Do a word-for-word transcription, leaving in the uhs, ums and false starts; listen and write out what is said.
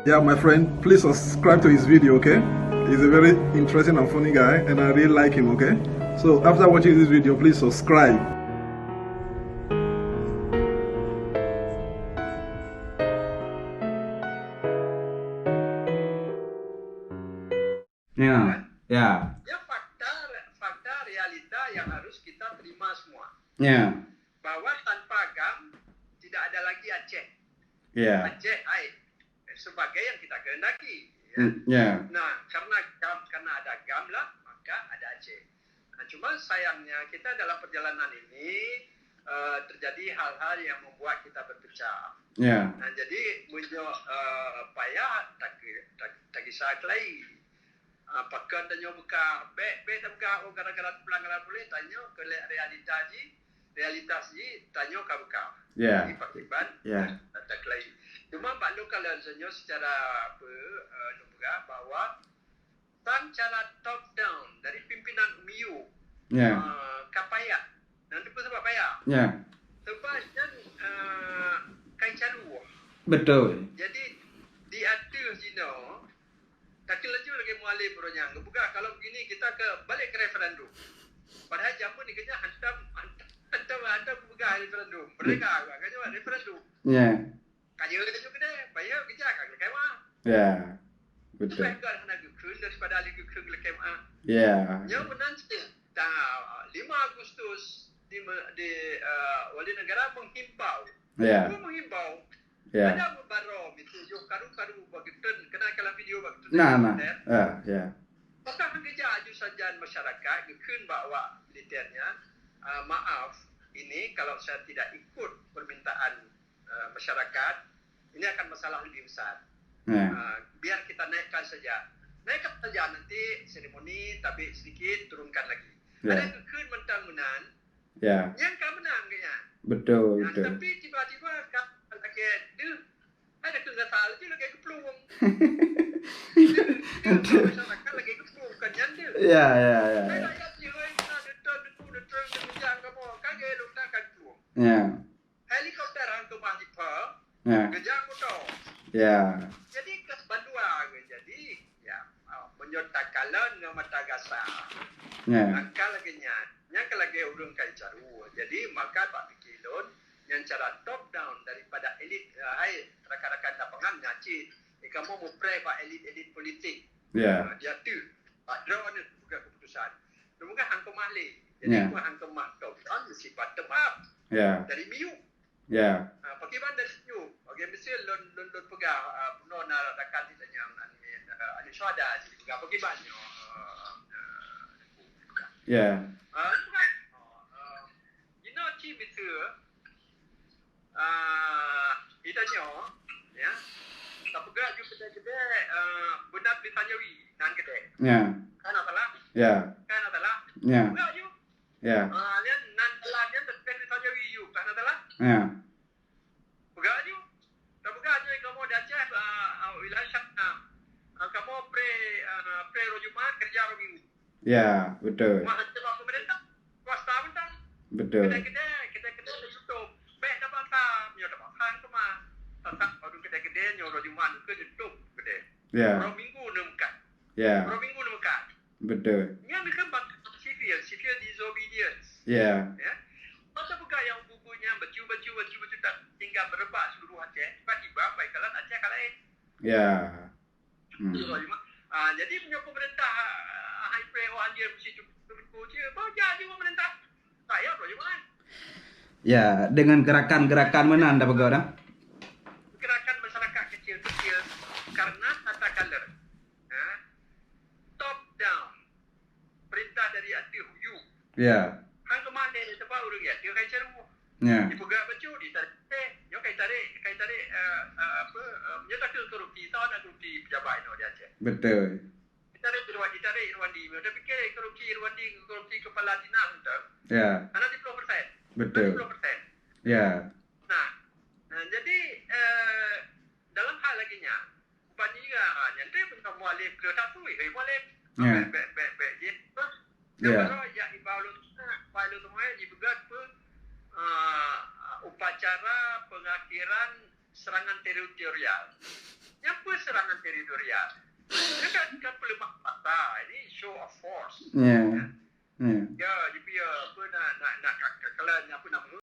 Yeah, my friend, please subscribe to his video, okay? He's a very interesting and funny guy, and I really like him, okay? So after watching this video, please subscribe. Ya, ya. Dia fakta, fakta realita yang harus kita terima semua. Ya. Bahwa tanpa GAM, tidak ada lagi Aceh. Ya. Aceh, ai, sebagai yang kita kehendaki. Ya. Hmm, ya. Nah, karena GAM, karena ada GAM lah, maka ada Aceh. Nah, cuma sayangnya kita dalam perjalanan ini, eh, terjadi hal-hal yang membuat kita berpecah. Ya. Nah, jadi meunyoe, eh, payah tak, tak, tak kisah kelai. Ah, pakon tanyoe beukah, bèk, bèk tabeukah, oh, gara-gara pelanggaran puléh, tanyoe keu lé-, realita jih, realitas jih, tanyoe ka beukah. Ya. Jadi, pakiban, ya, tak kelai. Cuma bak lôn kalon tanyoe secara, apa, eh, lôn peugah bahwa sang cara top down dari pimpinan U M I U, ya, eh, ka payah. Dan tu pun sebab payah. Ya. Sebab nyan, eh, kai caru. Betul. Jadi, di ateueh jinoe, Takheun laju lagèe mualem uroe nyan geupeugah, kalau begini kita ke balik ke referendum. Padahal jameun nyan hantom, hantom, hantom, hantom geupeugah referendum. Merdeka, agaknya referendum. Ya. Ka jeuet laju keudeh, payah keujak ka geulakèe meu'ah. Ya. Betul. Leubeh göt hana geukheun daripada ahli geukheun geulakèe meu'ah. Ya. Nyoe meunan cit. Tanggal lima Agustus di, di, eh, Wali Negara menghimbau. Ya. Apa menghimbau? Ya. Ada beubaro miseue yoh karu-karu bak geutreun, keunan kalon video bak geutreun. Nah, nah. Ya, ya. Maka han geujak aju sajan masyarakat geukheun bak awak militer nyan, ah, maaf, ini kalau saya tidak ikut permintaan, eh, masyarakat, ini akan masalah lebih besar. Ya. Ah, biar kita naikkan saja. Naikkan saja, nanti seremoni tabek sedikit, turunkan lagi. Ya. Ada geukheun mantong meunan, Ya. Nyang ka meunang geuh nyan. Betul, betul. Tapi tiba-tiba ka lagèe deuh, ada keu ngasal je lagèe geuplueng. Betul. Masyarakat lagèe geuplueng, bukan nyan deuh. Ya, ya, ya, ya. Hai rakyat sihoi, na deutong, deutong, deutong, deutong, kamoe, ka geuh lôn ka geuplueng. Ya. Helikopter han keumah jipa, Ya. Geujak moto. Ya. Jadi, ka bandua geuh. Jadi, ya, ah, meunyoe takalon ngon mata gasa. Ya. Angka lagèe nyan, nyan ka lagèe ureueng kai caru. Jadi, maka bak pike lôn, nyan cara top down daripada elit, ah, hai rakan-rakan lapangan nyan cit. Eh, kamoe mupreh bak elit-elit politik. Ya. Ah, di ateueh. Bak droeneuh peugah keputusan. Lôn peugah han keumah lé. Jadi, Ya. Peue han keumah top down, meusti bottom up. Ya. Dari miyueb. Ya. Ah, pakriban dari siup. Oke, miseue lôn, lôn, lôn peugah, ah, bunoe na rakan kita nyang, ah, aneuk syuhada sih peugah pakriban nyoe, ah, ah, Ya. Ah, peugah, ah, inoe cit miseue, ah, ita nyoe, ya, tapeugah ju kedai-kedai, ah, beuna tulisan Jawi nan kedai. Ya. Kan salah? Ya. Kan salah? Ya. Peugah ju. Ya. Ah, nyan nan dalam nyan teuntèe mita Jawi yue, ka na salah. Ya. Peugah ju. Tapeugah ju kamoe di Aceh, ah, ah, wilayah Syam. Ah, kamoe pre, ah, pre uroe Jumat, keureuja uroe Minggu. Ya, betul. Mah sebab pemerintah swasta mantong. Betul. Kedai-kedai, kedai-kedai ditutup. Bèk tabasa, nyoe tabasa keumah. Tatap baru kedai-kedai nyoe uroe Jumat ke tutup kedai. Ya. Uroe Minggu neumeukat. Ya. Uroe Minggu neumeukat. Betul. Nyan keuh bak sivil, civil disobedience. Ya. Ya. Masa buka nyang buku nyan bacut, bacut, bacut, bacut, tak tinggal merebak seluruh Aceh. Tiba-tiba, baik jalan Aceh ka laén. Ya. Hmm. Ah, jadi punya pemerintah, ah, hai pre, oh, anjir, mesti cukup, cukup, cukup, cukup, cukup, cukup, pemerintah. Rakyat bagaimana? Ya, dengan gerakan-gerakan meunan dah peugah dah. Gerakan masyarakat kecil-kecil karena tata color. Ha? Top down. Perintah dari ateueh u yue. Ya. Han keumah lé, sebab ureueng ateueh kai caru. Ya. Dipeugah bacut, ditarék. Eh, nyoe kai tarék, kai tarék, eh, eh, apa, eh, nyoe takheun korupsi, soe na korupsi pejabat inoe di Aceh. Betul. Ditarék Irwan-, ditarék Irwandi. Nyoe tapike korupsi Irwandi, korupsi kepala dinas tu. Ya. Hana siplôh persen. Betul. Hana siplôh persen. Ya. Nah, nah, jadi, eh, dalam hal lagi nyan, Ban nyan, ha, nyan deh, meunyoe mualem keu tatui, hei mualem. Ya. Bèk, bèk, bèk, bèk jih. Ya. Nyan baru jak iba ulôn, iba ulôn teumai jipeugah peue, ah, upacara pengakhiran serangan teritorial. Nyan peue serangan teritorial? Nyan kan, kan peuleumah kuasa, ini show of force. Ya. Ya. Ya, jadi ya, apa nak nak nak ka- ka- kalau apa nak